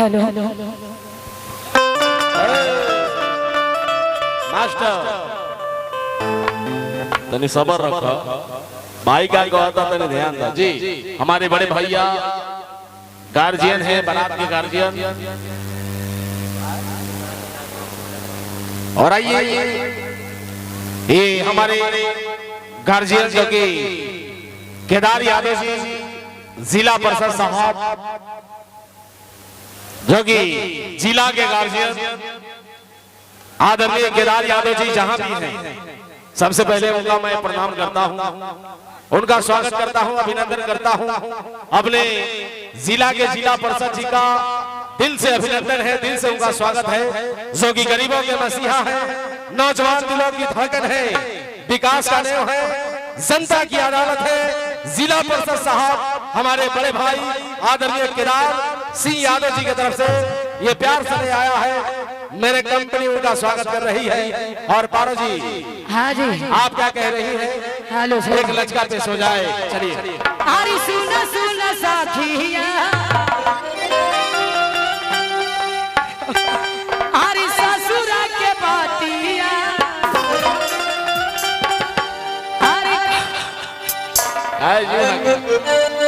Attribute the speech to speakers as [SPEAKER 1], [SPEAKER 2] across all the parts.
[SPEAKER 1] Hello
[SPEAKER 2] master तनी सबर रखो, भाई का कहता तनी ध्यान दा जी। हमारे बड़े भैया गार्जियन है, बारात के गार्जियन। और आइए ये हमारे गार्जियन जो कि केदार यादव जी जिला परिषद साहब, जो कि जिला के गार्जियन आदरणीय केदार यादव जी जहां भी हैं, सबसे पहले उनका मैं प्रणाम करता हूं, उनका स्वागत करता हूं, अभिनंदन करता हूं। अपने जिला के जिला परिषद जी का दिल से अभिनंदन है, दिल से उनका स्वागत है, जो कि गरीबों के मसीहा है, नौजवान दिलों की धड़कन है, विकास का नेव है, जनता की अदालत है। जिला परिषद साहब हमारे बड़े भाई आदरणीय केदार सिंह यादव जी की तरफ से ये प्यार से आया है। मेरे कंपनी उनका स्वागत कर रही है। और पारो जी,
[SPEAKER 1] हाँ जी,
[SPEAKER 2] आप क्या कह रही हैं?
[SPEAKER 1] हेलो सर।
[SPEAKER 2] एक लचका पेश हो जाए, चलिए।
[SPEAKER 1] अरे सुन सुन साखिया, अरे ससुरा के बातिया, अरे
[SPEAKER 2] आए जी।
[SPEAKER 1] सुन सुन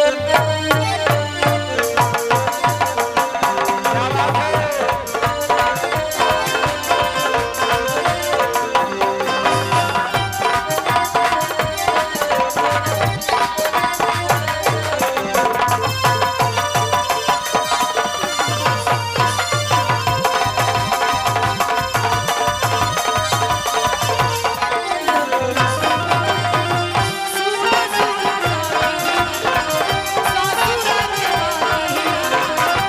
[SPEAKER 1] ससुरा के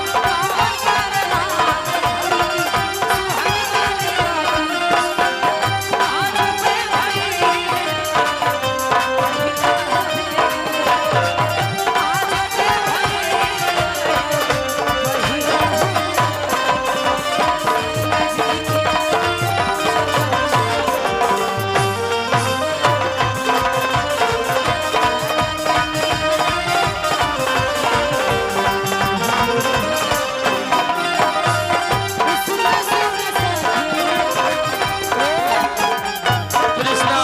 [SPEAKER 1] बातिया, कावन करना सुहाग आज पे भई, आज पे भई।
[SPEAKER 2] कृष्णा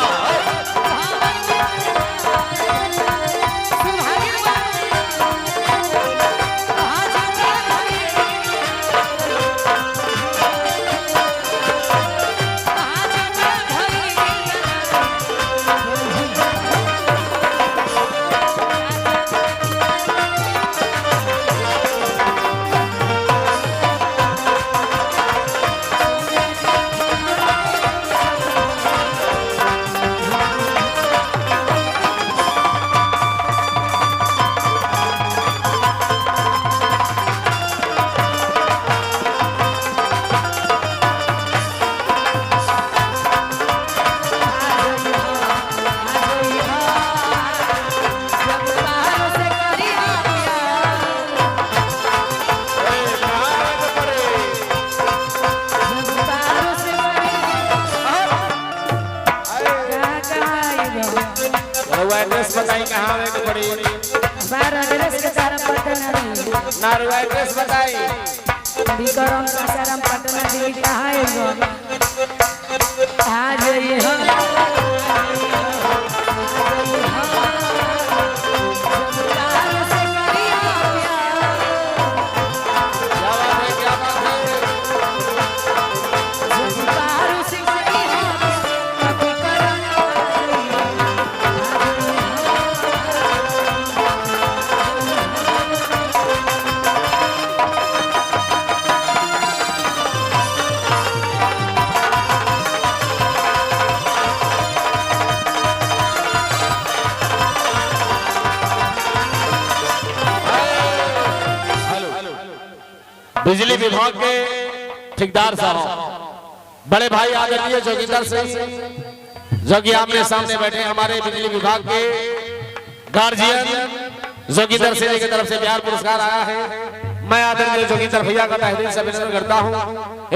[SPEAKER 2] रउआ एड्रेस बताई कहाँ आवे के पड़ी?
[SPEAKER 1] एड्रेस के सारा पता ना रही।
[SPEAKER 2] ना, रउआ एड्रेस बताई।
[SPEAKER 1] विक्रम सासाराम पटना दिल्ली कहाँ है गो? आ जाइए हो।
[SPEAKER 2] क्या बात है, क्या बात है। बिजली विभाग के ठेकेदार साहब बड़े भाई आदरणीय जोगिंदर सिंह, जो कि आमने सामने बैठे हमारे बिजली विभाग के गार्जियन जोगिंदर सिंह जी की तरफ से प्यार पुरस्कार आया है। मैं आदरणीय जोगिंदर भैया का तहे दिल से अभिनंदन करता हूँ,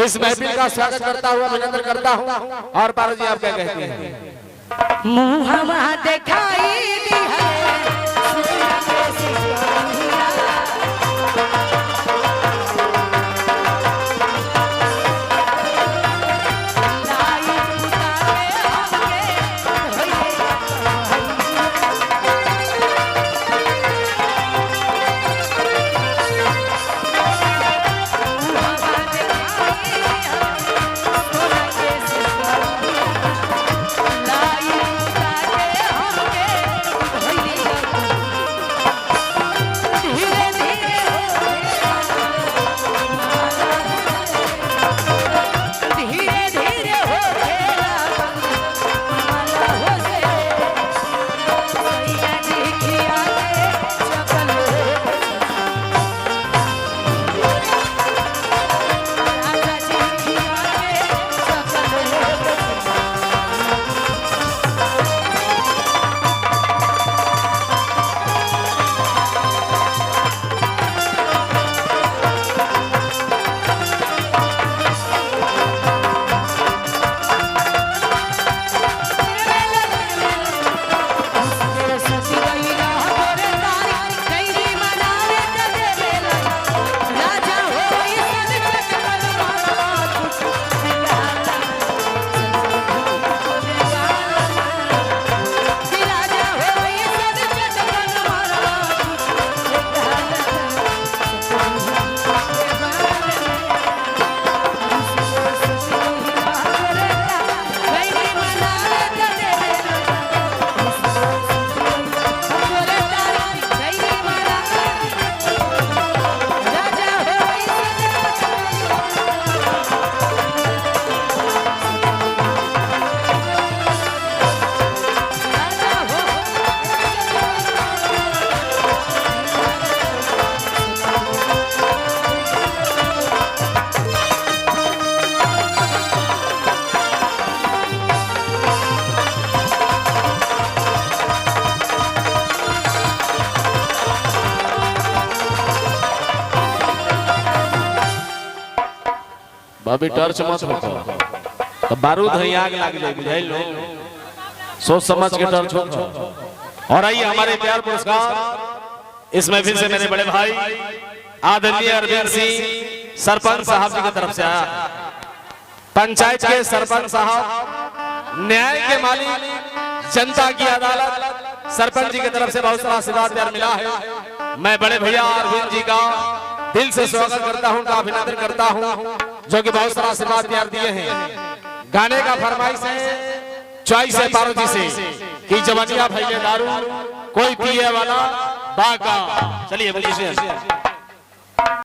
[SPEAKER 2] इस महफिल का स्वागत करता हूँ, अभिनंदन करता हूँ। और पारो जी आप क्या कहती हैं?
[SPEAKER 1] मुहवा दिखाई दी है सुना के सिपाहिया।
[SPEAKER 2] भाभी टर्च मत हो तो बारूद है, आग लाग जाए, बुझाइल लो। सोच समझ के टर्च हो। और आइए हमारे प्यार पुरस्कार इसमें फिर से मेरे बड़े भाई आदरणीय अरविंद सिंह सरपंच साहब जी की तरफ से आया। पंचायत के सरपंच साहब, न्याय के मालिक, जनता की अदालत, सरपंच जी की तरफ से बहुत सारा आशीर्वाद प्यार मिला है। मैं बड़े भैया अरविंद जी का दिल से स्वागत करता हूं, उनका अभिनंदन करता हूं, जो कि बहुत सारा आशीर्वाद प्यार दिए हैं। गाने का फरमाइश है चॉइस है पार्वती से कि जवानिया भैले दारू कोई पिए वाला बाका। चलिए म्यूजिशियन।